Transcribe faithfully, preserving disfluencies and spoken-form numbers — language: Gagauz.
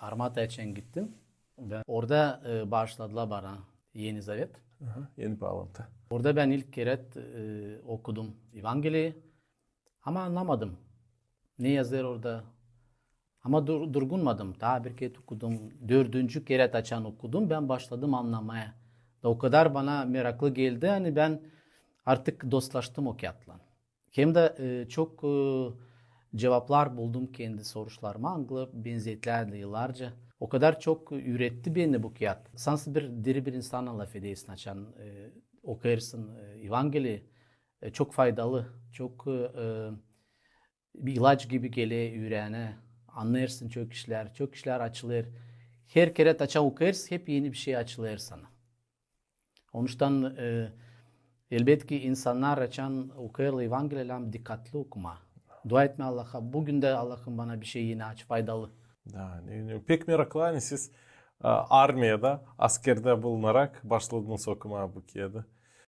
Armataya açan gittim. Bän orada e, baaşladılar bana Eni Zavet. Aha, eni baalantı. Orada bän ilk kerä e, okudum Evangeliyi. Ama annamadım. Ne yazêr orada? Ama dur, durgunmadım. Taa bir kerä okudum. Dördüncü kerä açan okudum, bän baaşladım annamaya. Da o kadar bana meraklı geldi, ani bän artık dostlaştım o kiyatlan. Hem dä e, çok e, cuvaplar buldum kendi soruşlarıma, angıları benzetilärdi yıllarca. O kadar çok üüretti beni bu kiyat. Sansın bir diri bir insannan lafedeysin, açan e, okuyêrsın e, Evangeliyi. E, çok faydalı, çok e, e, bir ilaç gibi geler üüreene. Annêêrsın çok işlär, çok işlär açılêr. Her kerä açan okuyêrsın, hep eni bir şey açılêr sana. Onuştan e, elbetki insannar açan okuyêrlar Evangeliyi, lääzım dikkatlı okumaa. Dua etmää Allaha, bugün dä Allahım bana bir şey eni aç, faydalı. Da, ne, ne, pek meraklı, ani siz e, armiyada, askerdä bulunarak baaşladınız okumaa bu kiyadı.